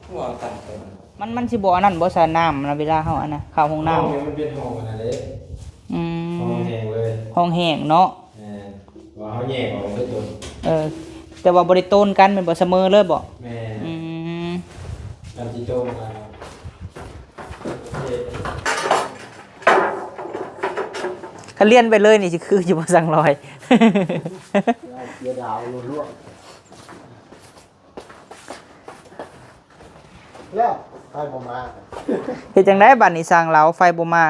ຫົວຕັນຕົວ ມັນ ມັນຊິບໍ່ອັນນັ້ນບໍ່ ສະ ນ້ຳນະ ເວລາເຮົາອັນນະ ເຂົ້າຫ້ອງນ້ຳ? ຫ້ອງນີ້ມັນເປັນຫ້ອງອັນນັ້ນເດ້. ອືມ ຫ້ອງແຫ້ງເລີຍ ຫ້ອງແຫ້ງເນາະ. ແມ່ນ ວ່າເຮົາແຍກອອກເລີຍຕົວ. ເອີ ແຕ່ວ່າບໍ່ໄດ້ໂຕນກັນແມ່ນບໍ່? ສະເໝີເລີຍບໍ່? ແມ່ນ. ອືມ ຄັນຊິໂຕນກັນ ຄັນລຽນໄປເລີຍນີ້ຊິຄືຢູ່ບໍ່ ຊ່າງລອຍ? ເສຍດາຍລ້ວນໆ. ແລ້ວໄຟບໍ່ມາ ເຮັດຈັ່ງໃດບັດນີ້ ຊ່າງລາວ ໄຟບໍ່ມາ?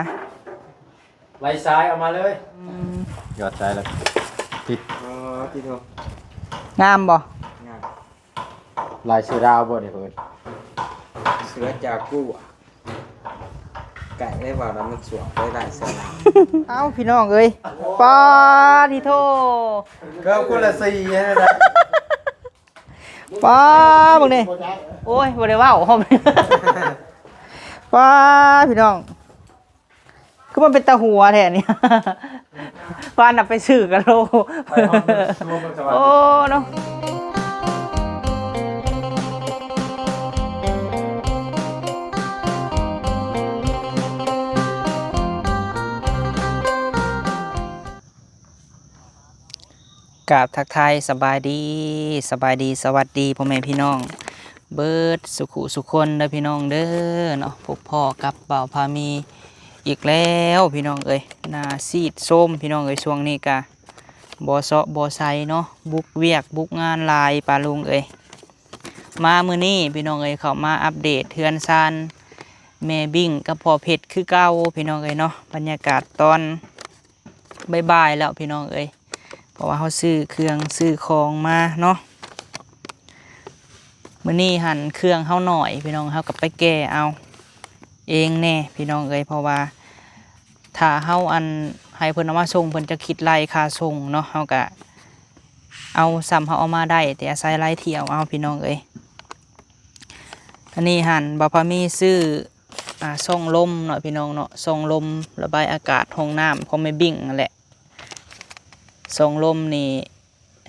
ໄລ່ສາຍເອົາມາເລີຍ. ອືມ ຍອດໃສ່ແລ້ວ ຕິດ. ອໍ ຕິດເນາະ. ງາມບໍ່? ງາມ. ລາຍເສືອດາວບໍ່ນີ້ເພິ່ນ? ເສືອຈາກູ ໃກ້ໄດ້ວ່າແລ້ວ ມັນສວມໄດ້ຫຼາຍເສືອດາວ. ເອົ້າ ພີ່ນ້ອງເອີຍ ປາດ ຕິໂທ ເກີບຄົນລະສີຫັ້ນນະ. ປ້າ ເບິ່ງນີ້ ໂອ້ຍ ບໍ່ໄດ້ເວົ້າ. ປ້າ ພີ່ນ້ອງ ຄືມັນເປັນຕາຫົວແທ້ນີ້ ປານນະໄປຊື້ກະໂລ ໂອ້ເນາະ. ກາບທັກທາຍສະບາຍດີ ສະບາຍດີ ສະຫວັດດີພໍ່ແມ່ພີ່ນ້ອງເບິດສຸຂຸສຸຄົນເດີພີ່ນ້ອງເດີເນາະ. ພົບພໍ້ກັບບ່າວພາມີອີກແລ້ວພີ່ນ້ອງເອີຍ. ໜ້າຊີດໂຊມພີ່ນ້ອງເອີຍ ຊ່ວງນີ້ກະບໍ່ເຊາະບໍ່ໃສເນາະ ບຸກວຽກບຸກງານຫຼາຍປ້າລຸງເອີຍ. ມາມື້ນີ້ພີ່ນ້ອງເອີຍ ເຂົ້າມາອັບເດດເຮືອນຊານແມ່ບິ້ງກັບພໍ່ເພັດຄືເກົ່າພີ່ນ້ອງເອີຍເນາະ. ບັນຍາກາດຕອນ ບ່າຍໆແລ້ວພີ່ນ້ອງເອີຍ ເພາະວ່າເຮົາຊື້ເຄື່ອງຊື້ຂອງມາເນາະ. ມື້ນີ້ຫັ້ນເຄື່ອງເຮົາໜ້ອຍພີ່ນ້ອງ ເຮົາກໍໄປແກ່ເອົາເອງແດ່ພີ່ນ້ອງເອີຍ ເພາະວ່າຖ້າເຮົາ ອັນ ໃຫ້ເພິ່ນເອົາມາສົ່ງ ເພິ່ນຈະຄິດໄລ່ຄ່າສົ່ງເນາະ ເຮົາກໍເອົາສ່ຳເຮົາເອົາມາໄດ້ ແຕ່ອາໄສໄລ່ຖ້ຽວເອົາພີ່ນ້ອງເອີຍ. ອັນນີ້ຫັ້ນ ບ່າວພາມີຊື້ ອ່າ ຊ່ອງລົມເນາະພີ່ນ້ອງເນາະ ຊ່ອງລົມລະບາຍອາກາດຫ້ອງນ້ຳຂອງແມ່ບິ້ງນັ້ນແຫຼະ. ຊ່ອງລົມນີ້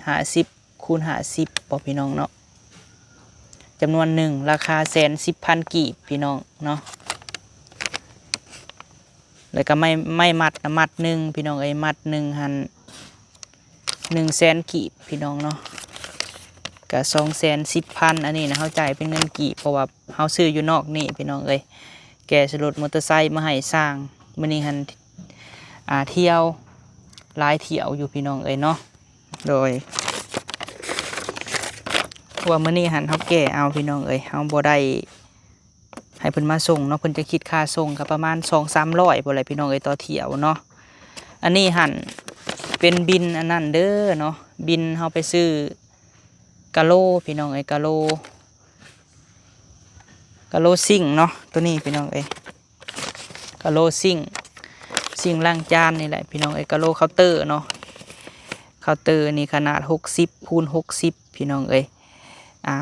ຫ້າສິບຄູນຫ້າສິບບໍ່ພີ່ນ້ອງເນາະ ຈຳນວນໜຶ່ງ ລາຄາແສນສິບພັນກີບພີ່ນ້ອງເນາະ. ແລ້ວກໍໄມ້ ໄມ້ມັດນະ ມັດໜຶ່ງພີ່ນ້ອງເອີຍ ມັດໜຶ່ງຫັ້ນ ໜຶ່ງແສນກີບພີ່ນ້ອງເນາະ ກະສອງແສນສິບພັນ. ອັນນີ້ນະ ເຮົາຈ່າຍເປັນເງິນກີບ ເພາະວ່າເຮົາຊື້ຢູ່ນອກນີ້ພີ່ນ້ອງເອີຍ. ແກ່ໃສ່ລົດມໍເຕີໄຊມາໃຫ້ຊ່າງ ມື້ນີ້ຫັ້ນ ອ່າ ທ່ຽວຫຼາຍທ່ຽວຢູ່ພີ່ນ້ອງເອີຍເນາະ. ໂດຍ ເພາະວ່າມື້ນີ້ຫັ້ນເຮົາແກ່ເອົາພີ່ນ້ອງເອີຍ ເຮົາບໍ່ໄດ້ ໃຫ້ເພິ່ນມາສົ່ງເນາະ ເພິ່ນຈະຄິດຄ່າສົ່ງກໍປະມານສອງສາມຮ້ອຍພຸ້ນແຫຼະພີ່ນ້ອງເອີຍ ຕໍ່ຖ້ຽວເນາະ. ອັນນີ້ຫັ້ນເປັນບິນອັນນັ້ນເດີເນາະ ບິນເຮົາໄປຊື້ກະໂລພີ່ນ້ອງເອີຍ ກະໂລ ກະໂລຊິງເນາະ ໂຕນີ້ພີ່ນ້ອງເອີຍ ກະໂລຊິງ ຊິງລ້າງຈານນີ້ແຫຼະພີ່ນ້ອງເອີຍ ກະໂລເຄົາເຕີເນາະ. ເຄົາເຕີນີ້ຂະໜາດຫົກສິບຄູນຫົກສິບພີ່ນ້ອງເອີຍ ອ່າ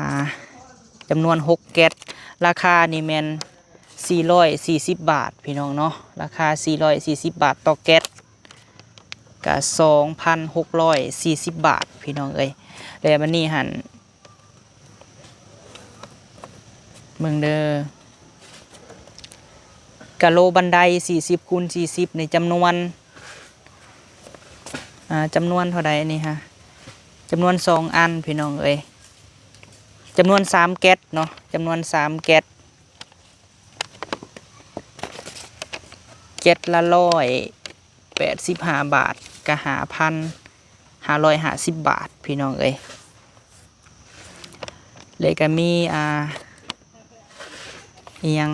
ຈຳນວນຫົກແກັດ ລາຄານີ້ແມ່ນສີ່ຮ້ອຍສີ່ສິບບາດພີ່ນ້ອງເນາະ ລາຄາສີ່ຮ້ອຍສີ່ສິບບາດຕໍ່ແກັດ ກະສອງພັນຫົກຮ້ອຍສີ່ສິບບາດພີ່ນ້ອງເອີຍ. ແລ້ວບັດນີ້ຫັ້ນ ເບິ່ງເດີ ກະໂລບັນໄດສີ່ສິບຄູນສີ່ສິບນີ້ ຈຳນວນ ອ່າ ຈຳນວນເທົ່າໃດນີ້ຮະ ຈຳນວນສອງອັນພີ່ນ້ອງເອີຍ ຈຳນວນສາມແກັດເນາະ ຈຳນວນສາມແກັດ ແກັດລະຮ້ອຍແປດສິບຫ້າບາດ ກະຫ້າພັນຫ້າຮ້ອຍຫ້າສິບບາດພີ່ນ້ອງເອີຍ. ແລ້ວກະມີ ອ່າ ອີ່ຫຍັງ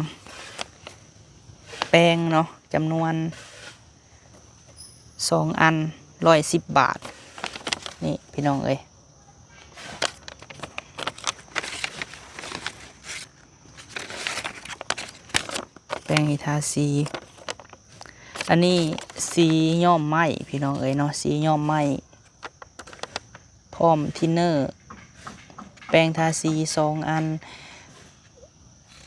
ແປ້ງເນາະ ຈຳນວນສອງອັນ ຮ້ອຍສິບບາດ ນີ້ພີ່ນ້ອງເອີຍ ແປ້ງທີ່ທາສີ. ອັນນີ້ສີຍ້ອມໄມ້ພີ່ນ້ອງເອີຍເນາະ ສີຍ້ອມໄມ້ ພ້ອມທິນເນີ ແປ້ງທາສີສອງອັນ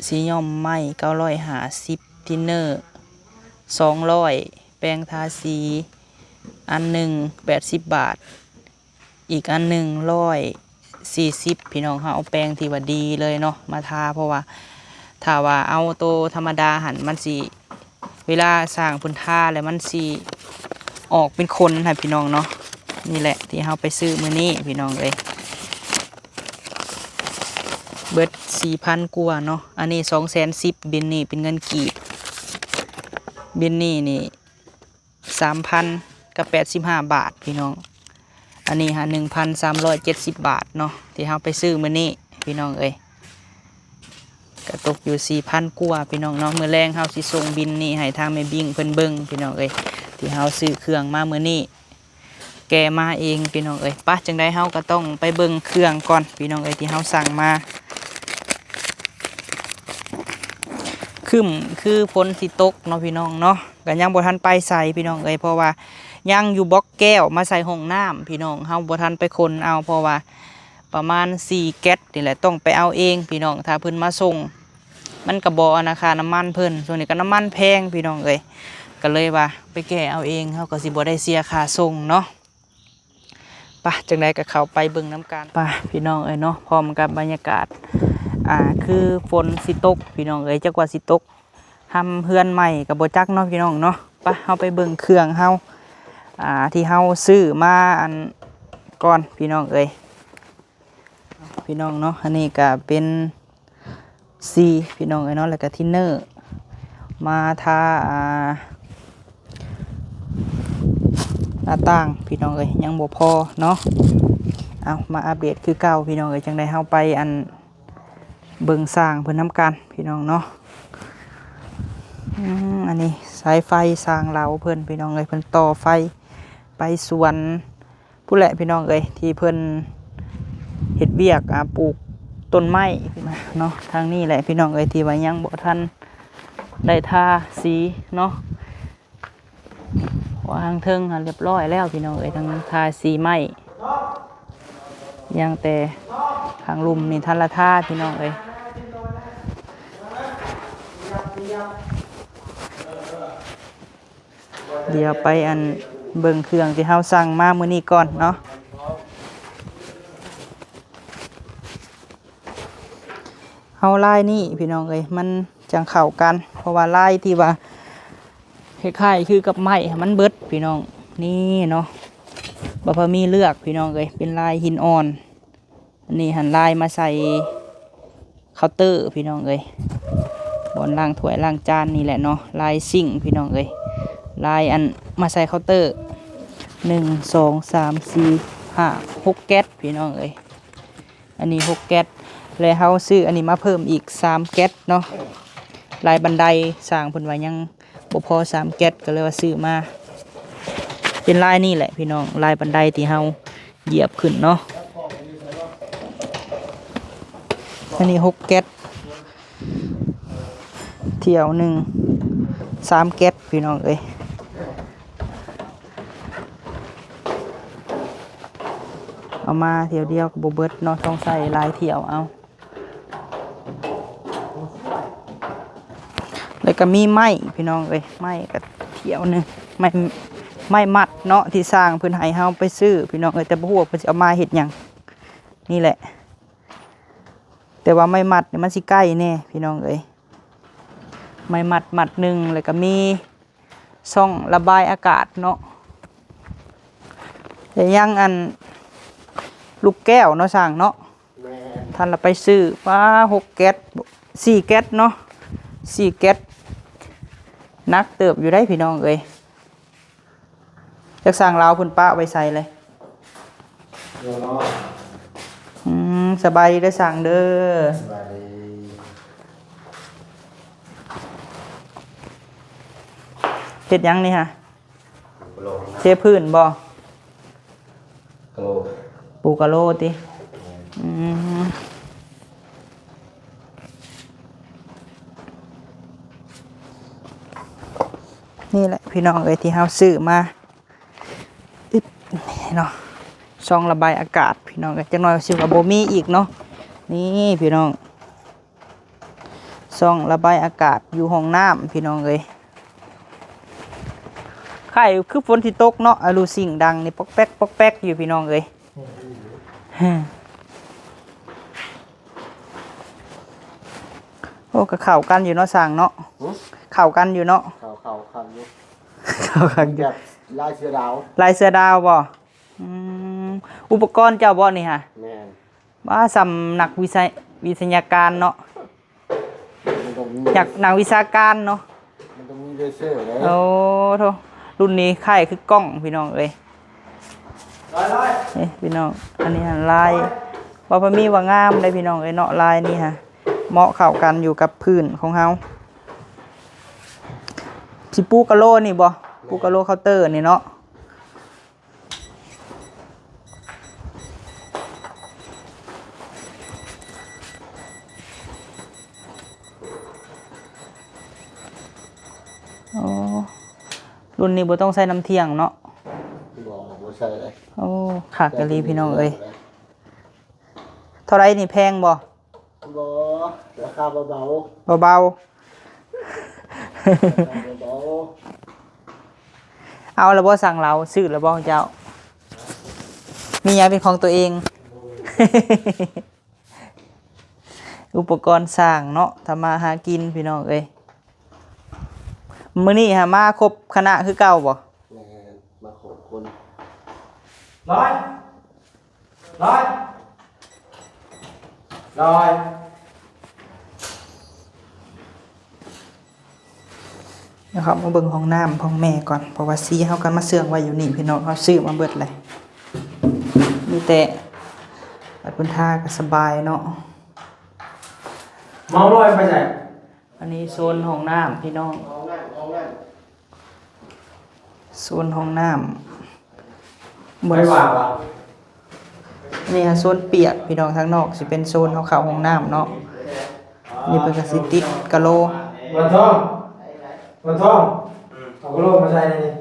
ສີຍ້ອມໄມ້ເກົ້າຮ້ອຍຫ້າສິບ ທິນເນີສອງຮ້ອຍ ແປ້ງທາສີອັນໜຶ່ງແປດສິບບາດ ອີກອັນໜຶ່ງຮ້ອຍ ສີ່ສິບ ພີ່ນ້ອງ. ເຮົາເອົາແປງທີ່ວ່າດີເລີຍເນາະມາທາ ເພາະວ່າຖ້າວ່າເອົາໂຕທຳມະດາຫັ້ນ ມັນຊິ ເວລາຊ່າງເພິ່ນທາແລ້ວ ມັນຊິອອກເປັນຂົນໃຫ້ພີ່ນ້ອງເນາະ. ນີ້ແຫຼະທີ່ເຮົາໄປຊື້ມື້ນີ້ພີ່ນ້ອງເອີຍ ເບິດສີ່ພັນກວ່າເນາະ. ອັນນີ້ສອງແສນສິບ ບິນນີ້ເປັນເງິນກີບ ບິນນີ້ນີ້ ສາມພັນກັບແປດສິບຫ້າບາດພີ່ນ້ອງ. ອັນນີ້ຫາ ໜຶ່ງພັນສາມຮ້ອຍເຈັດສິບບາດເນາະ ທີ່ເຮົາໄປຊື້ມື້ນີ້ພີ່ນ້ອງເອີຍ ກະຕົກຢູ່ສີ່ພັນກວ່າພີ່ນ້ອງເນາະ. ມື້ແລງເຮົາຊິສົ່ງບິນນີ້ໃຫ້ທາງແມ່ບິ້ງເພິ່ນເບິ່ງພີ່ນ້ອງເອີຍ ທີ່ເຮົາຊື້ເຄື່ອງມາມື້ນີ້ ແກ່ມາເອງພີ່ນ້ອງເອີຍ. ປະ ຈັ່ງໃດເຮົາກໍຕ້ອງໄປເບິ່ງເຄື່ອງກ່ອນພີ່ນ້ອງເອີຍ ທີ່ເຮົາສັ່ງມາ. ຄຶ້ມຄືຝົນຊິຕົກເນາະພີ່ນ້ອງເນາະ ກໍຍັງບໍ່ທັນໄປໃສພີ່ນ້ອງເອີຍ ເພາະວ່າຍັງຢູ່ບລັອກແກ້ວມາໃສ່ຫ້ອງນ້ຳພີ່ນ້ອງ. ເຮົາບໍ່ທັນໄປຂົນເອົາ ເພາະວ່າປະມານສີ່ແກັດນີ້ແຫຼະ ຕ້ອງໄປເອົາເອງພີ່ນ້ອງ ຖ້າເພິ່ນມາສົ່ງ. ມັນກໍບໍ່ອັນນາ ຄ່ານ້ຳມັນເພິ່ນ ຊ່ວງນີ້ກໍນ້ຳມັນແພງພີ່ນ້ອງເອີຍ ກໍເລີຍວ່າໄປແກ່ເອົາເອງ ເຮົາກໍຊິບໍ່ໄດ້ເສຍຄ່າສົ່ງເນາະ. ປະ ຈັ່ງໃດກໍເຂົ້າໄປເບິ່ງນຳກັນ ປະ ພີ່ນ້ອງເອີຍເນາະ. ພ້ອມກັບບັນຍາກາດ ອ່າ ຄືຝົນຊິຕົກພີ່ນ້ອງເອີຍ ຈັກວ່າຊິຕົກຮ່ຳເຮືອນໃໝ່ກໍບໍ່ຈັກເນາະພີ່ນ້ອງເນາະ. ປະ ເຮົາໄປເບິ່ງເຄື່ອງເຮົາ ອ່າ ທີ່ເຮົາຊື້ມາອັນກ່ອນພີ່ນ້ອງເອີຍ ພີ່ນ້ອງເນາະ. ອັນນີ້ກໍເປັນສີພີ່ນ້ອງເອີຍເນາະ ແລ້ວກໍທິນເນີມາທາ ອ່າ ໜ້າຕ່າງພີ່ນ້ອງເອີຍ ຍັງບໍ່ພໍເນາະ. ເອົາ ມາອັບເດດຄືເກົ່າພີ່ນ້ອງເອີຍ ຈັ່ງໃດເຮົາໄປອັນ ເບິ່ງຊ່າງເພິ່ນນຳກັນພີ່ນ້ອງເນາະ. ອືມ ອັນນີ້ສາຍໄຟຊ່າງລາວເພິ່ນພີ່ນ້ອງເອີຍ ເພິ່ນຕໍ່ໄຟໄປສວນ ພຸ້ນແຫຼະພີ່ນ້ອງເອີຍ ທີ່ເພິ່ນເຮັດວຽກ ອ່າ ປູກຕົ້ນໄມ້ເນາະ. ທາງນີ້ແຫຼະພີ່ນ້ອງເອີຍ ທີ່ວ່າຍັງບໍ່ທັນໄດ້ທາສີເນາະ ເພາະວ່າທາງເທິງຫັ້ນລຽບຮ້ອຍແລ້ວພີ່ນ້ອງເອີຍ ທາງທາສີໄມ້ ຍັງແຕ່ທາງລຸ່ມນີ້ທັນລະທາພີ່ນ້ອງເອີຍ. ດຽວໄປອັນເບິ່ງເຄື່ອງທີ່ເຮົາສັ່ງມາມື້ນີ້ກ່ອນເນາະ. ເຮົາລາຍນີ້ພີ່ນ້ອງເອີຍ ມັນຈັ່ງເຂົ້າກັນ ເພາະວ່າລາຍທີ່ວ່າຄ້າຍໆຄືກັບໄມ້ຫັ້ນມັນເບິດພີ່ນ້ອງ. ນີ້ເນາະ ບໍ່ພໍມີເລືອກພີ່ນ້ອງເອີຍ ເປັນລາຍຫີນອ່ອນ. ອັນນີ້ຫັ້ນລາຍມາໃສ່ເຄົາເຕີພີ່ນ້ອງເອີຍ ບ່ອນລ້າງຖ້ວຍລ້າງຈານນີ້ແຫຼະເນາະ. ລາຍຊິງພີ່ນ້ອງເອີຍ ລາຍອັນມາໃສ່ເຄົາເຕີ ໜຶ່ງ ສອງ ສາມ ສີ່ ຫ້າ ຫົກແກັດພີ່ນ້ອງເອີຍ. ອັນນີ້ຫົກແກັດ ແລະເຮົາຊື້ອັນນີ້ມາເພີ່ມອີກສາມແກັດເນາະ. ລາຍບັນໄດຊ່າງເພິ່ນວ່າຍັງ ບໍ່ພໍສາມແກັດ ກໍເລີຍວ່າຊື້ມາເປັນລາຍນີ້ແຫຼະພີ່ນ້ອງ ລາຍບັນໄດທີ່ເຮົາຢຽບຂຶ້ນເນາະ. ອັນນີ້ຫົກແກັດ ຖ້ຽວໜຶ່ງສາມແກັດພີ່ນ້ອງເອີຍ. ເອົາມາຖ້ຽວດຽວກໍບໍ່ເບິດເນາະ ຕ້ອງໃສ່ຫຼາຍຖ້ຽວເອົາ. ແລ້ວກໍມີໄມ້ພີ່ນ້ອງເອີຍ ໄມ້ກໍຖ້ຽວໜຶ່ງ ໄມ້ ໄມ້ມັດເນາະ ທີ່ຊ່າງເພິ່ນໃຫ້ເຮົາໄປຊື້ພີ່ນ້ອງເອີຍ ແຕ່ບໍ່ຮູ້ວ່າເພິ່ນຊິເອົາມາເຮັດຫຍັງ ນີ້ແຫຼະ. ແຕ່ວ່າໄມ້ມັດນີ້ມັນຊິໃກ້ແດ່ພີ່ນ້ອງເອີຍ ໄມ້ມັດມັດໜຶ່ງ ແລ້ວກໍມີ ຊ່ອງລະບາຍອາກາດເນາະ ແລະຍັງອັນລູກແກ້ວເນາະຊ່າງເນາະ. ແມ່ນ ທ່ານລະໄປຊື້ ປ້າ ຫົກແກັດ ສີ່ແກັດເນາະ ສີ່ແກັດ ໜັກເຕີບຢູ່ໄດ໋ພີ່ນ້ອງເອີຍ. ຈັກຊ່າງລາວເພິ່ນປະໄວ້ໃສເລີຍ. ຢູ່ເນາະ ອືມ ສະບາຍດີເດີຊ່າງເດີ. ສະບາຍດີ. ເຮັດຫຍັງນີ້ຫະ? ປູກະໂລ ເຊພື້ນບໍ່? ກະໂລ ປູກະໂລຕິ? ແມ່ນ ອືມ ນີ້ແຫຼະພີ່ນ້ອງເອີຍ ທີ່ເຮົາຊື້ມາ ອຶບ ນີ້ເນາະ ຊ່ອງລະບາຍອາກາດພີ່ນ້ອງເອີຍ. ຈັກໜ້ອຍຊິວ່າບໍ່ມີອີກເນາະ. ນີ້ພີ່ນ້ອງ ຊ່ອງລະບາຍອາກາດຢູ່ຫ້ອງນ້ຳພີ່ນ້ອງເອີຍ. ຄ້າຍຄືຝົນຊິຕົກເນາະ ອາລູຊິງດັງນີ້ ປອກແປັກ ປອກແປັກຢູ່ພີ່ນ້ອງເອີຍ. ຮະ ໂອ້ ກໍເຂົ້າກັນຢູ່ເນາະຊ່າງເນາະ. ຫຶ? ເຂົ້າກັນຢູ່ເນາະ. ເຂົ້າ ເຂົ້າຄັກຢູ່. ເຂົ້າຄັກຢູ່. ແບບລາຍເສືອດາວ. ລາຍເສືອດາວບໍ່? ອືມ ອຸປະກອນເຈົ້າບໍ່ນີ້ຫະ? ແມ່ນ. ວ່າສ່ຳນັກວິຊະ ວິທະຍາການເນາະ. ມັນຕ້ອງມີ ຢາກນັກວິຊາການເນາະ. ມັນຕ້ອງມີເລເຊີເດ້. ໂອ້ໂທ້ ລຸ້ນນີ້ຄ້າຍຄືກ້ອງພີ່ນ້ອງເອີຍ. ເອີ ພີ່ນ້ອງ ອັນນີ້ຫັ້ນລາຍ ວ່າພະມີວ່າງາມເດ້ພີ່ນ້ອງເອີຍເນາະ. ລາຍນີ້ຫະ ເໝາະເຂົ້າກັນຢູ່ກັບພື້ນຂອງເຮົາ. ຊິປູກະໂລນີ້ບໍ່? ແມ່ນ. ປູກະໂລເຄົາເຕີນີ້ເນາະ. ໂອ້ ລຸ້ນນີ້ບໍ່ຕ້ອງໃສ່ນ້ຳທ່ຽງເນາະ. ບໍ່ ບໍ່ໃສ່ເລີຍ. ໂອ້ ຄັກອີ່ຫຼີພີ່ນ້ອງເອີຍ. ເທົ່າໃດນີ້ ແພງບໍ່? ບໍ່ ລາຄາເບົາໆ. ເບົາໆ. ລາຄາເບົາໆ. ເອົາລະບໍ່ ສັ່ງລາວ ຊື້ລະບໍ່ເຈົ້າ? ມີຫຍັງເປັນຂອງຕົວເອງ? ອຸປະກອນສ້າງເນາະ ທຳມາຫາກິນພີ່ນ້ອງເອີຍ. ມື້ນີ້ຫາມາຄົບຄະນະຄືເກົ່າບໍ່? ແມ່ນ ມາຄົບຄົນ. ຮ້ອຍ ຮ້ອຍ ຮ້ອຍ. ດຽວເຮົາມາເບິ່ງຫ້ອງນ້ຳຂອງແມ່ກ່ອນ ເພາະວ່າສີເຮົາກໍມາເຊື່ອງໄວ້ຢູ່ນີ້ພີ່ນ້ອງ ເຮົາຊື້ມາເບິດແລ້ວ. ມີແຕ່ບັດເພິ່ນທາກໍສະບາຍເນາະ. ເມົາລອຍໄປໃສ? ອັນນີ້ໂຊນຫ້ອງນ້ຳພີ່ນ້ອງ. ຫ້ອງນ້ຳ ຫ້ອງນ້ຳ. ໂຊນຫ້ອງນ້ຳ ເໝືອນ ໄປວ່າວະ? ນີ້ຫາໂຊນປຽກພີ່ນ້ອງ ທາງນອກຊິເປັນໂຊນເຮົາເຂົ້າຫ້ອງນ້ຳເນາະ. ນີ້ເພິ່ນກໍຊິຕິດກະໂຫຼ. ວັນທອງ ວັນທອງ ອືມ ເອົາກະໂຫຼມາໃສ່ໃນນີ້.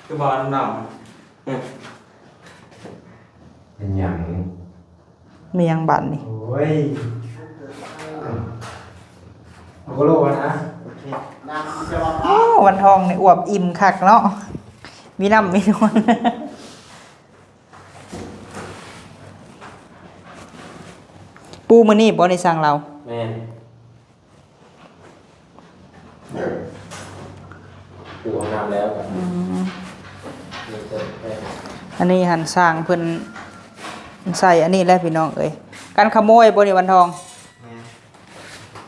ຄືບໍ່ອາບນ້ຳ? ອືມ ເປັນຫຍັງ? ມີຫຍັງບາດນີ້? ໂອ້ຍ ເອົາກະໂຫຼນະ. ໂອ້ ວັນທອງນີ້ອວບອີ່ມຄັກເນາະ ມີນ້ຳມີນວນ. ປູມື້ນີ້ບໍ່ໄດ້ສັ່ງລາວ? ແມ່ນ. ປູຫ້ອງນ້ຳແລ້ວກໍ ອືມ ອັນນີ້ຫັ້ນຊ່າງເພິ່ນໃສ່ອັນນີ້ແຫຼະພີ່ນ້ອງເອີຍ. ກັນຂະໂມຍບໍ່ນີ້ວັນທອງ? ແມ່ນ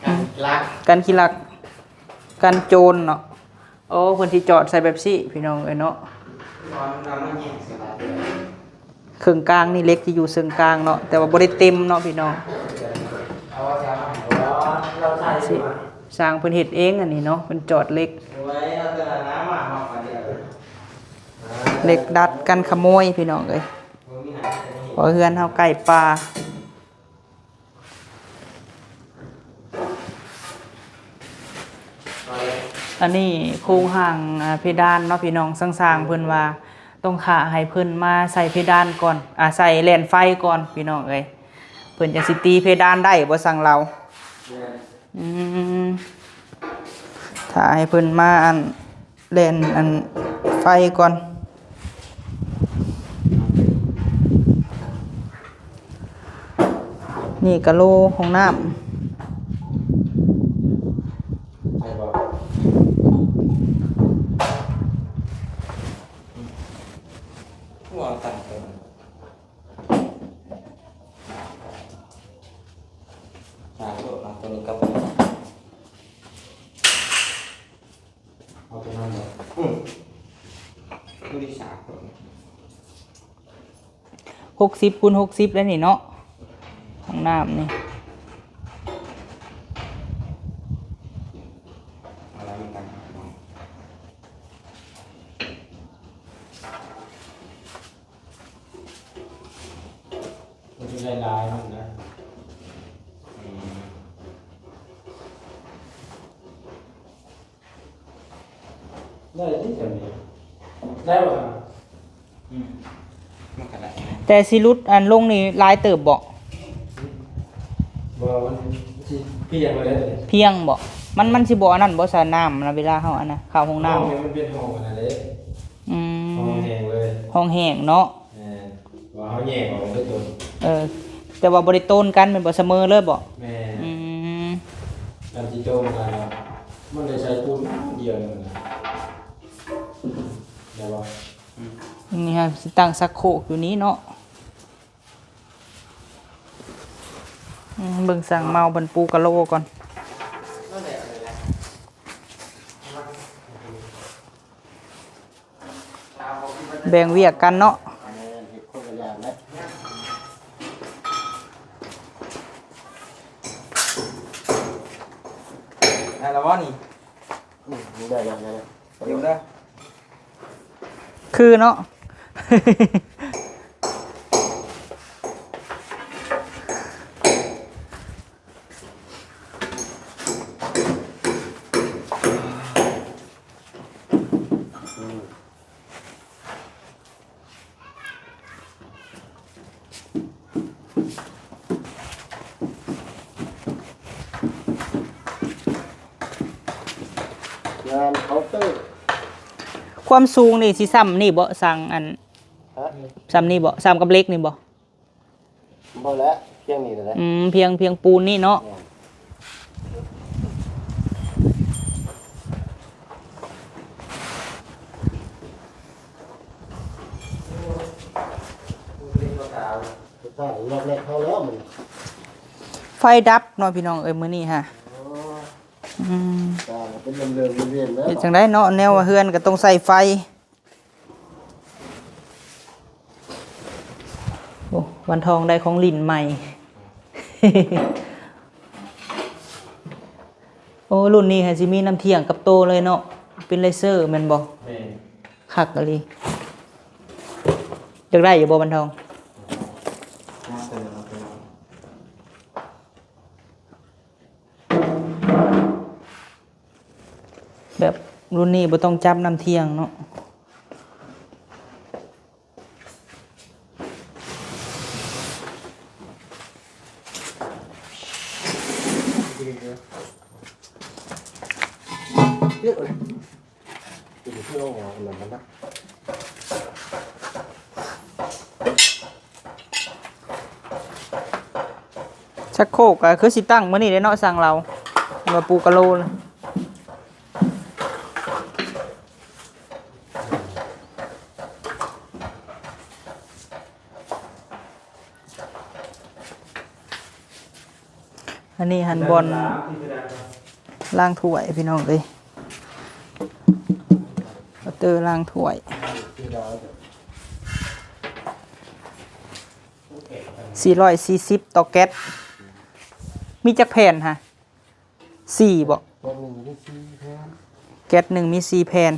ກັນຂີ້ລັກ ກັນຂີ້ລັກ ກັນໂຈນເນາະ. ໂອ້ ເພິ່ນຊິຈອດໃສ່ແບບຊີ້ພີ່ນ້ອງເອີຍເນາະ. ເຄິ່ງກາງນີ້ ເຫຼັກທີ່ຢູ່ເຊິ່ງກາງເນາະ ແຕ່ວ່າບໍ່ໄດ້ເຕັມເນາະພີ່ນ້ອງ. ຊ່າງເພິ່ນເຮັດເອງອັນນີ້ເນາະ ເພິ່ນຈອດເຫຼັກ ເຫຼັກດັດກັນຂະໂມຍພີ່ນ້ອງເອີຍ. ເພາະເຮືອນເຮົາໃກ້ປ່າ. ອັນນີ້ໂຄງຮ່າງ ອ່າ ເພດານເນາະພີ່ນ້ອງ. ຊ່າງໆເພິ່ນວ່າຕ້ອງຖ້າໃຫ້ເພິ່ນມາໃສ່ເພດານກ່ອນ ອ່າ ໃສ່ແລ່ນໄຟກ່ອນພີ່ນ້ອງເອີຍ. ເພິ່ນຈັ່ງຊິຕີເພດານໄດ້ບໍ່ ຊ່າງລາວ? ອືມ ຖ້າໃຫ້ເພິ່ນມາ ອັນ ແລ່ນອັນໄຟກ່ອນ. ນີ້ກະໂຫຼຫ້ອງນ້ຳ. ເອົາຕົວນັ້ນເນາະ ອືມ ຜູ້ທີ່ສາມ ຫົກສິບຄູນຫົກສິບແລ້ວນີ້ເນາະ ຫ້ອງນ້ຳນີ້. ມັນຊິໄດ້ຫຼາຍມັນນະ ອືມ ໄດ້ຕິ ຈຳນີ້ ໄດ້ບໍ່? ອືມ ມັນກໍໄດ້ ແຕ່ຊິຫຼຸດອັນລົງນີ້ຫຼາຍເຕີບບໍ່? ບໍ່ ມັນຊິພຽງໄວ້ເລີຍ ພຽງບໍ່? ມັນ ມັນຊິບໍ່ອັນນັ້ນບໍ່ ສະ ນ້ຳນະ ເວລາເຮົາອັນນະ ເຂົ້າຫ້ອງນ້ຳ ຫ້ອງນີ້ມັນເປັນຫ້ອງອັນນັ້ນເດ້ ອືມ ຫ້ອງແຫ້ງເລີຍ ຫ້ອງແຫ້ງເນາະ. ແມ່ນ ວ່າເຮົາແຍກອອກເປັນຕົນ ເອີ ແຕ່ວ່າບໍ່ໄດ້ໂຕນກັນແມ່ນບໍ່? ສະເໝີເລີຍບໍ່? ແມ່ນ ອືມ ອັນທີ່ໂຕນັ້ນນະ ມັນໄດ້ໃສ່ປູນດຽວໜຶ່ງນະ ໄດ້ບໍ່? ອືມ ນີ້ຮະ ຊິຕັ້ງຊັກໂຄກຢູ່ນີ້ເນາະ. ອືມ ເບິ່ງຊ່າງເມົາເພິ່ນປູກະໂລກ່ອນ. ແບ່ງວຽກກັນເນາະ. ແມ່ນ ເຮັດຄົນລະຢ່າງເດ້. ໄດ້ແລ້ວບໍ່ນີ້? ອືມ ໄດ້ແລ້ວ ໄດ້ແລ້ວ ຢູ່ເດີ ຄືເນາະ. ງານເຄົາເຕີ ຄວາມສູງນີ້ຊິຊ່ຳນີ້ບໍ່? ຊ່າງອັນ ຮະ? ຊ່ຳນີ້ບໍ່? ຊ່ຳກັບເຫຼັກນີ້ບໍ່? ບໍ່ແຫຼະ ພຽງນີ້ແຫຼະ. ອືມ ພຽງ ພຽງປູນນີ້ເນາະ. ແມ່ນ ໄຟດັບເນາະພີ່ນ້ອງເອີຍ ມື້ນີ້ຫາ. ອໍ ອືມ ເປັນເລື່ອງໆ ເຮັດຈັ່ງໃດເນາະ ແນວວ່າເຮືອນກໍຕ້ອງໃຊ້ໄຟ. ໂອ້ ວັນທອງໄດ້ຂອງຫຼິ້ນໃໝ່. ໂອ້ ລຸ້ນນີ້ຫາຊິມີນ້ຳທ່ຽງກັບໂຕເລີຍເນາະ ເປັນເລເຊີແມ່ນບໍ່? ແມ່ນ ຄັກອີ່ຫຼີ. ຢາກໄດ້ຢູ່ບໍ່ວັນທອງ? ແບບລຸ້ນນີ້ບໍ່ຕ້ອງຈັບນ້ຳທ່ຽງເນາະ. ຊັກໂຄກກໍຄືຊິຕັ້ງມື້ນີ້ແຫຼະເນາະ ຊ່າງລາວວ່າປູກະໂລ. ອັນນີ້ຫັ້ນບ່ອນລ້າງຖ້ວຍພີ່ນ້ອງເອີຍ ເຕີລ້າງຖ້ວຍ. ສີ່ຮ້ອຍສີ່ສິບຕໍ່ແກັດ ມີຈັກແຜ່ນຫະ? ສີ່ບໍ? ແກັດໜຶ່ງມີສີ່ແຜ່ນ ແກັດໜຶ່ງມີສີ່ແຜ່ນ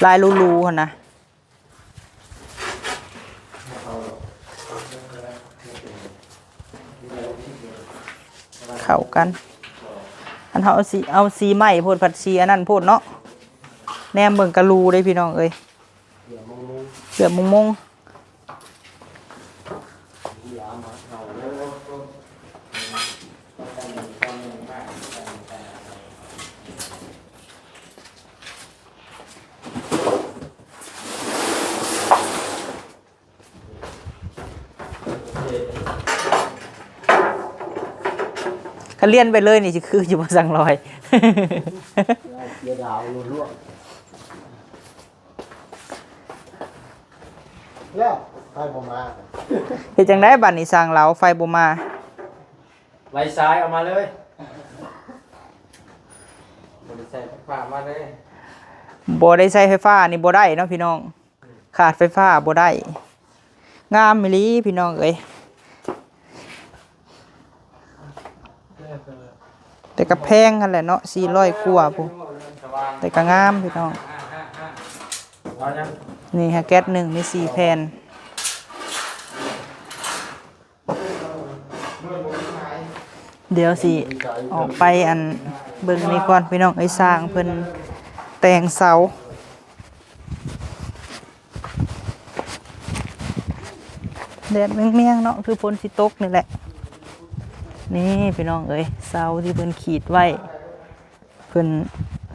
ຫຼາຍຫຼູໆຫັ້ນນະ. ເຂົ້າກັນ ອັນເຮົາເອົາສີ ເອົາສີໄມ້ໂພດ ພັດສີອັນນັ້ນໂພດເນາະ. ແນມເບິ່ງກະຫຼູເດ້ພີ່ນ້ອງເອີຍ ເກືອບມົງໆ. ຄັນລຽນໄປເລີຍນີ້ຊິຄືຢູ່ບໍ່ ຊ່າງລອຍ? ເສຍດາຍລ້ວນໆ. ແລ້ວໄຟບໍ່ມາ ເຮັດຈັ່ງໃດບາດນີ້ ຊ່າງລາວ ໄຟບໍ່ມາ? ໄລ່ສາຍອອກມາເລີຍ ບໍ່ໄດ້ໃຊ້ໄຟຟ້າມາເລີຍ. ບໍ່ໄດ້ໃຊ້ໄຟຟ້ານີ້ບໍ່ໄດ້ເນາະພີ່ນ້ອງ ຂາດໄຟຟ້າບໍ່ໄດ້. ງາມອີ່ຫຼີພີ່ນ້ອງເອີຍ ແຕ່ກໍແພງຫັ້ນແຫຼະເນາະ ສີ່ຮ້ອຍກວ່າພຸ້ນ ແຕ່ກໍງາມພີ່ນ້ອງ. ນີ້ຫາແກັດໜຶ່ງມີສີ່ແຜ່ນ. ດຽວຊິອອກໄປອັນເບິ່ງນີ້ກ່ອນພີ່ນ້ອງເອີຍ ຊ່າງເພິ່ນແຕ່ງເສົາ. ແດດແມງໆເນາະ ຄືຝົນຊິຕົກນີ້ແຫຼະ. ນີ້ພີ່ນ້ອງເອີຍ ເສົາທີ່ເພິ່ນຂີດໄວ້ ເພິ່ນ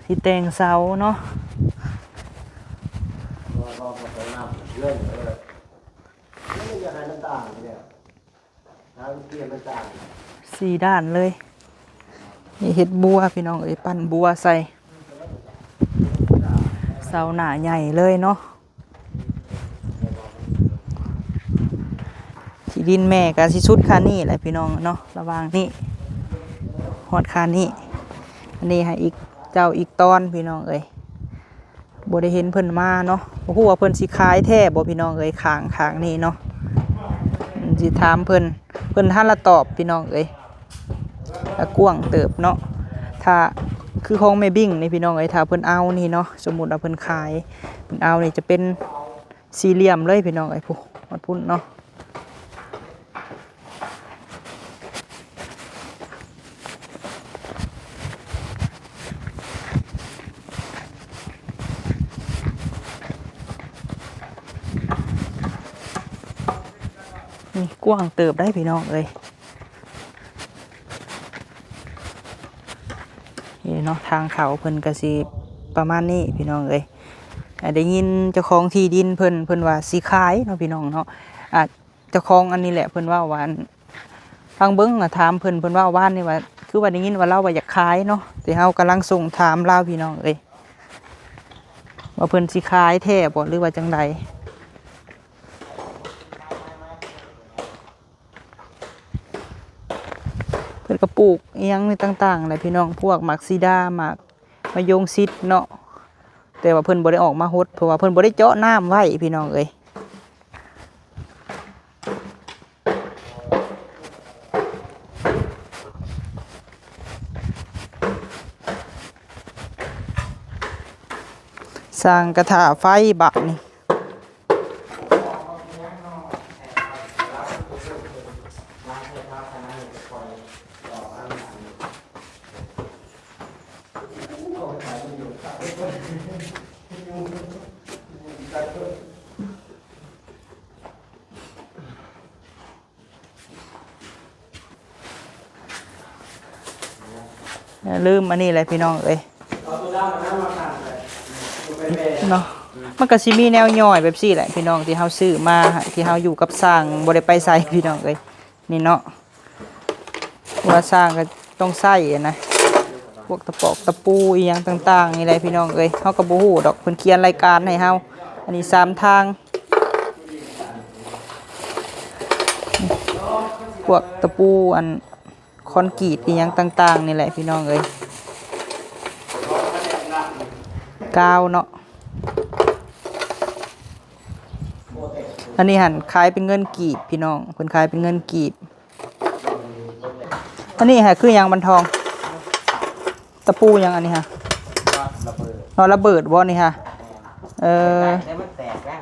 ຊິແຕ່ງເສົາເນາະ. ສີ່ດ້ານເລີຍ. ນີ້ເຮັດບົວພີ່ນ້ອງເອີຍ, ປັ່ນບົວໃສ່ ເສົາໜ້າໃຫຍ່ເລີຍເນາະ. ທີ່ດິນແມ່ກໍຊິສຸດຄານີ້ແຫຼະພີ່ນ້ອງເນາະ, ລະຫວ່າງນີ້ຮອດຄານີ້. ອັນນີ້ໃຫ້ອີກເຈົ້າອີກຕອນພີ່ນ້ອງເອີຍ. ບໍ່ໄດ້ເຫັນເພິ່ນມາເນາະ, ບໍ່ຮູ້ວ່າເພິ່ນຊິຂາຍແທ້ບໍ່ພີ່ນ້ອງເອີຍ. ຂ້າງ ຂ້າງນີ້ເນາະ, ຊິຖາມເພິ່ນ, ເພິ່ນທັນລະຕອບພີ່ນ້ອງເອີຍ. ລະກວ້າງເຕີບເນາະ, ຖ້າຄືຂອງແມ່ບິ້ງນີ້ພີ່ນ້ອງເອີຍ, ຖ້າເພິ່ນເອົານີ້ເນາະ, ສົມມຸດວ່າເພິ່ນຂາຍ, ເພິ່ນເອົານີ້ຈະເປັນສີ່ຫຼ່ຽມເລີຍພີ່ນ້ອງເອີຍ. ພຸ້ນ ຮອດພຸ້ນເນາະ. ນີ້ກວ້າງເຕີບໄດ໋ພີ່ນ້ອງເອີຍ. ນີ້ເນາະ, ທາງເຂົ້າເພິ່ນກໍຊິປະມານນີ້ພີ່ນ້ອງເອີຍ. ໄດ້ຍິນເຈົ້າຂອງທີ່ດິນເພິ່ນ, ເພິ່ນວ່າຊິຂາຍເນາະພີ່ນ້ອງເນາະ. ອ່າ ເຈົ້າຂອງອັນນີ້ແຫຼະ ເພິ່ນເວົ້າວ່າ ອັນ ຟັງເບິ່ງ ຖາມເພິ່ນ, ເພິ່ນເວົ້າວານນີ້ວ່າ ຄືວ່າໄດ້ຍິນວ່າລາວວ່າຢາກຂາຍເນາະ, ແຕ່ເຮົາກຳລັງສົ່ງຖາມລາວພີ່ນ້ອງເອີຍ ວ່າເພິ່ນຊິຂາຍແທ້ບໍ່ ຫຼືວ່າຈັ່ງໃດ. ເພິ່ນກໍປູກອີ່ຫຍັງນີ້ຕ່າງໆແຫຼະພີ່ນ້ອງ, ພວກໝາກສີດາ ໝາກ ມະຍົງຊິດເນາະ, ແຕ່ວ່າເພິ່ນບໍ່ໄດ້ອອກມາຫົດ ເພາະວ່າເພິ່ນບໍ່ໄດ້ເຈາະນ້ຳໄວ້ພີ່ນ້ອງເອີຍ. ສ້າງກະຖ້າໄຟບາດນີ້. ຢ່າລືມອັນນີ້ແຫຼະພີ່ນ້ອງເອີຍເນາະ, ມັນກໍຊິມີແນວຍ່ອຍແບບຊີ້ແຫຼະພີ່ນ້ອງ ທີ່ເຮົາຊື້ມາ ທີ່ເຮົາຢູ່ກັບຊ່າງ ບໍ່ໄດ້ໄປໃສພີ່ນ້ອງເອີຍ ນີ້ເນາະ. ເພາະວ່າຊ່າງກໍຕ້ອງໃຊ້ຫັ້ນນະ ພວກຕະປອກຕະປູອີ່ຫຍັງຕ່າງໆນີ້ແຫຼະພີ່ນ້ອງເອີຍ, ເຮົາກໍບໍ່ຮູ້ດອກ ເພິ່ນຂຽນລາຍການໃຫ້ເຮົາ. ອັນນີ້ສາມທາງ ພວກຕະປູ ອັນ ຄອນກຣີດອີ່ຫຍັງຕ່າງໆນີ້ແຫຼະພີ່ນ້ອງເອີຍ, ກາວເນາະ. ອັນນີ້ຫັ້ນຂາຍເປັນເງິນກີບພີ່ນ້ອງ, ເພິ່ນຂາຍເປັນເງິນກີບ. ອັນນີ້ຫາຄືຫຍັງບັນທອງ? ຕະປູຫຍັງອັນນີ້ຫາ? ລະເບີດ ເນາະ ລະເບີດບໍ່ນີ້ຫາ? ເອີ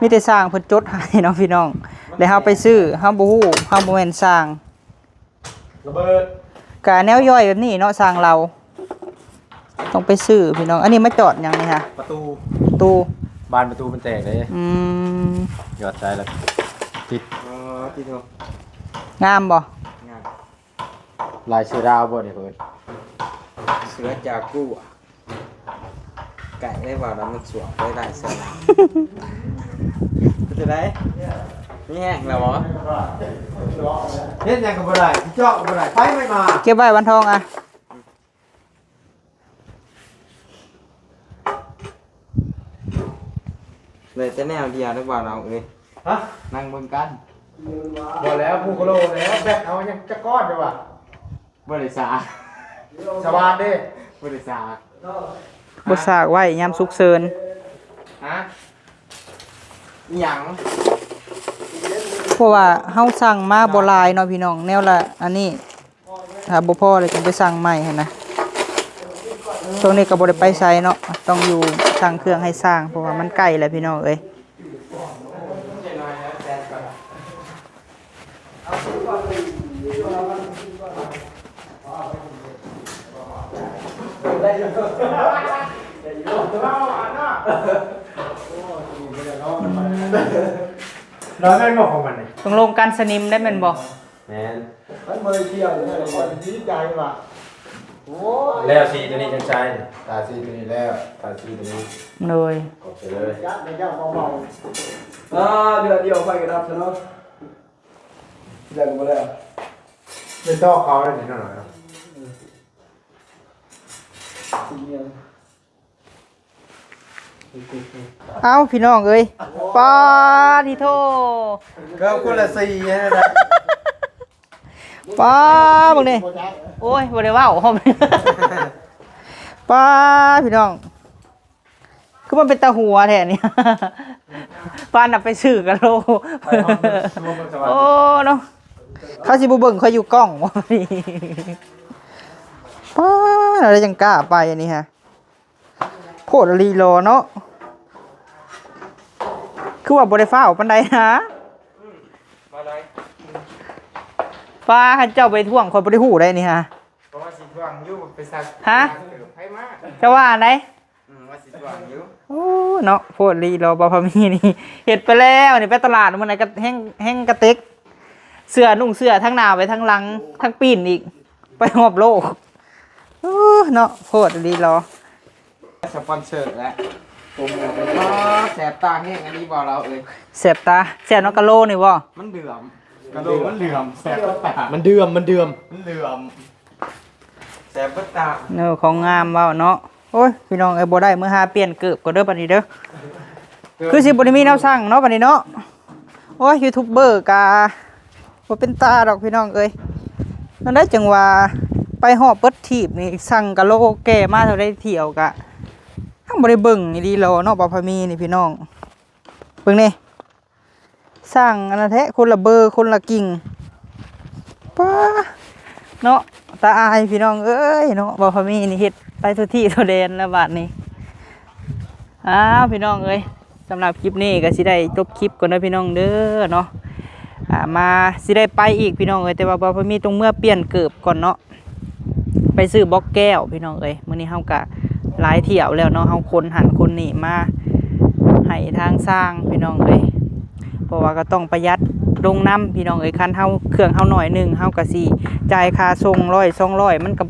ມີແຕ່ຊ່າງເພິ່ນຈົດໃຫ້ເນາະພີ່ນ້ອງ, ແລ້ວເຮົາໄປຊື້ ເຮົາບໍ່ຮູ້ ເຮົາບໍ່ແມ່ນຊ່າງ. ລະເບີດ ກະແນວຍ່ອຍແບບນີ້ເນາະ ຊ່າງລາວ ຕ້ອງໄປຊື້ພີ່ນ້ອງ. ອັນນີ້ມາຈອດຫຍັງນີ້ຫາ? ປະຕູ ປະຕູ ບານປະຕູມັນແຕກເດ້. ອືມ ຍອດໃສ່ລະຕິດ. ອໍ ຕິດເນາະ. ງາມບໍ່? ງາມ. ລາຍເສືອດາວບໍ່ນີ້ເພິ່ນ? ເສືອຈາກູ ໄກ່ໄດ້ວ່າແລ້ວມັນສວກໄດ້ຫຼາຍແສນ. ເປັນຈັ່ງໃດ? ມີແຮງແລ້ວບໍ່? ເຮັດຫຍັງກໍບໍ່ໄດ້ ຊິເຈາະກໍບໍ່ໄດ້ ໄຟໄມ່ມາ. ເກັບໄວ້ວັນທອງອະ. ໄດ້ແຕ່ແນວດຽວໄດ້ບໍ່ລາວເອີຍ? ຮະ? ນັ່ງເບິ່ງກັນ. ບໍ່ແລ້ວ ຜູ້ໂຄໂລແລ້ວ ແບັດເອົາຫຍັງຈັກກ້ອນເດ້ວະ? ບໍ່ໄດ້ສາກ. ສະຫວ່ານເດ້. ບໍ່ໄດ້ສາກ. ບໍ່ສາກໄວ້ຍາມສຸກເສີນ. ຮະ? ອີ່ຫຍັງ? ເພາະວ່າເຮົາສັ່ງມາບໍ່ຫຼາຍເນາະພີ່ນ້ອງ, ແນວລະອັນນີ້ ຖ້າບໍ່ພໍແລ້ວຈຶ່ງໄປສັ່ງໃໝ່ຫັ້ນນະ. ຊ່ວງນີ້ກໍບໍ່ໄດ້ໄປໃສເນາະ, ຕ້ອງຢູ່ສັ່ງເຄື່ອງໃຫ້ຊ່າງ ເພາະວ່າມັນໃກ້ແລ້ວພີ່ນ້ອງເອີຍ. ລອຍແມ່ນບໍ່ຂອງມັນນີ້? ຕົກລົງກັນສະໜິມໄດ້ແມ່ນບໍ່? ແມ່ນ. ມັນບໍ່ໄດ້ທ່ຽວຢູ່ນັ້ນ ຂ້ອຍດີໃຈວ່າ ໂອ້ຍ ແລ້ວສີຕົວນີ້ຈັ່ງໃຊ້. ທາສີຕົວນີ້ແລ້ວ ທາສີຕົວນີ້. ໂດຍ. ຂອບໃຈເລີຍ. ຈັກໄດ້ເຈົ້າເບົາໆ. ອ່າ ເດືອນດຽວໄຟກໍດັບຊະເນາະ. ເດືອນກໍບໍ່ແລ້ວ. ເປັນຕໍ່ເຂົາໄດ້ນີ້ເນາະ. ເອົ້າ ພີ່ນ້ອງເອີຍ ປ້າທິໂທ ເກີບຄົນລະສີ່ຫັ້ນນະ. ປ້າ ເບິ່ງນີ້ ໂອ້ຍ ບໍ່ໄດ້ເວົ້າ ປ້າ ພີ່ນ້ອງ ຄືມັນເປັນຕາຫົວແທ້ນີ້ ປານນຳໄປຊື້ກະໂລ. ໂອ້ເນາະ ເຂົາຊິບໍ່ເບິ່ງຂ້ອຍຢູ່ກ້ອງບໍ່ນີ້. ປ້າ ລາວໄດ້ຈັ່ງກ້າໄປອັນນີ້ຮະ ໂພດອີ່ຫຼີຫຼໍເນາະ. ຄືວ່າບໍ່ໄດ້ຟ້າວປານໃດນະ. ອືມ ວ່າໄດ ປ້າ ຄັນເຈົ້າໄປທວງ ຂ້ອຍບໍ່ໄດ້ຮູ້ໄດ໋ນີ້ຮະ. ເພາະວ່າຊິທວງຢູ່ ໄປຊັກ ຮະ ໃຜມາ ເຈົ້າວ່າອັນໃດ? ອືມ ວ່າຊິທວງຢູ່. ໂອ້ ເນາະ ໂພດອີ່ຫຼີຫຼໍ ບ່າວພາມີນີ້ ເຮັດໄປແລ້ວນີ້ ໄປຕະຫຼາດມື້ນັ້ນກະແຮງ ແຮງກະເຕັກ ເສື້ອນຸ່ງເສື້ອທັງໜ້າໄວ້ທັງຫຼັງ ທັງປີ້ນອີກ ໄປຮອບໂລກ. ເອີ ເນາະ ໂພດອີ່ຫຼີຫຼໍ. ສະປອນເຊີແຫຼະ ໂປຣໂມດ. ອໍ ແສບຕາແຮງອັນນີ້ບໍ່ລາວເອີຍ? ແສບຕາ ແສບເນາະ ກະໂລນີ້ບໍ່? ມັນເຫຼືອມ ກະໂລມັນເຫຼືອມ ແສບຕາ ມັນເດືອມ ມັນເດືອມ ມັນເຫຼືອມ ແສບເບິດຕາ. ເອີ ຂອງງາມເວົ້າເນາະ. ໂອ້ຍ ພີ່ນ້ອງເອີຍ ບໍ່ໄດ້ ມື້ຫາປ່ຽນເກີບກ່ອນເດີບັດນີ້ເດີ. ຄືຊິບໍ່ໄດ້ມີແນວສັ່ງເນາະບັດນີ້ເນາະ. ໂອ້ຍ ຢູທູບເບີກະບໍ່ເປັນຕາດອກ ພີ່ນ້ອງເອີຍ. ນັ້ນໄດ໋ ຈັ່ງວ່າໄປຮອບເບິດທີບນີ້ ສັ່ງກະໂລແກ່ມາເທົ່າໃດ ທ່ຽວກະຍັງບໍ່ໄດ້ເບິ່ງອີ່ຫຼີຫຼໍເນາະ ບ່າວພາມີນີ້ ພີ່ນ້ອງ. ເບິ່ງແດ່ ສ້າງອັນນັ້ນແທ້ ຄົນລະເບີ ຄົນລະກິ່ງ. ປ້າ ເນາະ ຕາອາຍ ພີ່ນ້ອງເອີຍເນາະ. ບ່າວພາມີນີ້ເຮັດໄປທົ່ວທີ່ທົ່ວແດນແລ້ວບາດນີ້. ອ້າວ ພີ່ນ້ອງເອີຍ ສຳລັບຄລິບນີ້ກະຊິໄດ້ຈົບຄລິບກ່ອນເດີ ພີ່ນ້ອງເດີເນາະ. ອ່າ ມາ ຊິໄດ້ໄປອີກ ພີ່ນ້ອງເອີຍ ແຕ່ວ່າບ່າວພາມີຕ້ອງເມືອປ່ຽນເກີບກ່ອນເນາະ. ໄປຊື້ບລັອກແກ້ວ ພີ່ນ້ອງເອີຍ. ມື້ນີ້ເຮົາກະຫຼາຍທ່ຽວແລ້ວເນາະ ເຮົາຂົນຫັ້ນຂົນນີ້ມາໃຫ້ທາງຊ່າງ ພີ່ນ້ອງເອີຍ. ເພາະວ່າກະຕ້ອງປະຢັດລົງນຳ ພີ່ນ້ອງເອີຍ. ຄັນເຮົາ ເຄື່ອງເຮົາໜ້ອຍໜຶ່ງ ເຮົາກະຊິຈ່າຍຄ່າສົ່ງຮ້ອຍສອງຮ້ອຍ ມັນກະ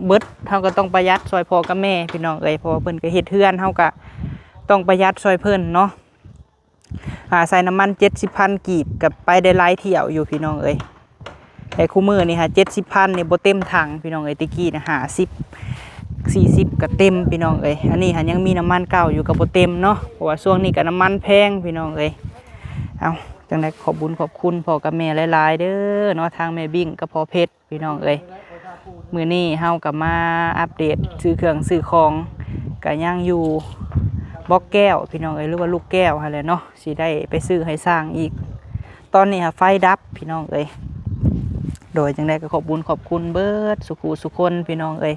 ເບິດ. ເຮົາກະຕ້ອງປະຢັດຊ່ອຍພໍ່ກັບແມ່ ພີ່ນ້ອງເອີຍ ເພາະວ່າເພິ່ນກະເຮັດເຮືອນ ເຮົາກະຕ້ອງປະຢັດຊ່ອຍເພິ່ນເນາະ. ອ່າ ໃສ່ນ້ຳມັນເຈັດສິບພັນກີບ ກະໄປໄດ້ຫຼາຍທ່ຽວຢູ່ ພີ່ນ້ອງເອີຍ. ແຕ່ຄູ່ມື້ນີ້ຫາເຈັດສິບພັນນີ້ບໍ່ເຕັມຖັງ ພີ່ນ້ອງເອີຍ. ແຕ່ກີ້ນະຫ້າສິບ ສີ່ສິບກະເຕັມ ພີ່ນ້ອງເອີຍ. ອັນນີ້ຫາຍັງມີນ້ຳມັນເກົ່າຢູ່ ກະບໍ່ເຕັມເນາະ ເພາະວ່າຊ່ວງນີ້ກະນ້ຳມັນແພງ ພີ່ນ້ອງເອີຍ. ເອົ້າ ຈັ່ງໃດຂອບບຸນຂອບຄຸນພໍ່ກັບແມ່ຫຼາຍໆເດີເນາະ ທາງແມ່ບິ້ງກັບພໍ່ເພັດ ພີ່ນ້ອງເອີຍ. ມື້ນີ້ເຮົາກະມາອັບເດດຊື້ເຄື່ອງຊື້ຂອງ ກະຍັງຢູ່ບລັອກແກ້ວ ພີ່ນ້ອງເອີຍ ຫຼືວ່າລູກແກ້ວຫັ້ນແຫຼະເນາະ. ຊິໄດ້ໄປຊື້ໃຫ້ຊ່າງອີກ. ຕອນນີ້ຫາໄຟດັບ ພີ່ນ້ອງເອີຍ. ໂດຍ ຈັ່ງໃດກະຂອບບຸນຂອບຄຸນເບິດສູ່ຄູ່ສູ່ຄົນ ພີ່ນ້ອງເອີຍ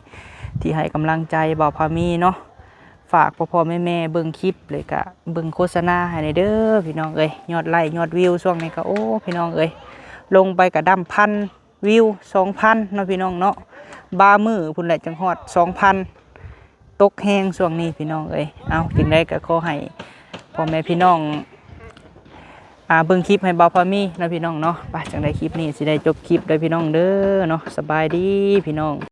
ທີ່ໃຫ້ກຳລັງໃຈບ່າວພາມີເນາະ. ຝາກພໍ່ໆແມ່ໆເບິ່ງຄລິບ ແລະກະເບິ່ງໂຄສະນາໃຫ້ແດ່ເດີ ພີ່ນ້ອງເອີຍ. ຍອດໄລ້ຍອດວິວຊ່ວງນີ້ກະ ໂອ້ ພີ່ນ້ອງເອີຍ ລົງໄປກະດຳພັນ ວິວສອງພັນເນາະ ພີ່ນ້ອງເນາະ. ບາງມື້ພຸ້ນແຫຼະ ຈັ່ງຮອດສອງພັນ ຕົກແຮງຊ່ວງນີ້ ພີ່ນ້ອງເອີຍ. ເອົ້າ ຈັ່ງໃດກະຂໍໃຫ້ພໍ່ແມ່ພີ່ນ້ອງ ອ່າ ເບິ່ງຄລິບໃຫ້ບ່າວພາມີເນາະ ພີ່ນ້ອງເນາະ. ໄປ ຈັ່ງໃດຄລິບນີ້ຊິໄດ້ຈົບຄລິບເດີ ພີ່ນ້ອງເດີເນາະ. ສະບາຍດີ ພີ່ນ້ອງ.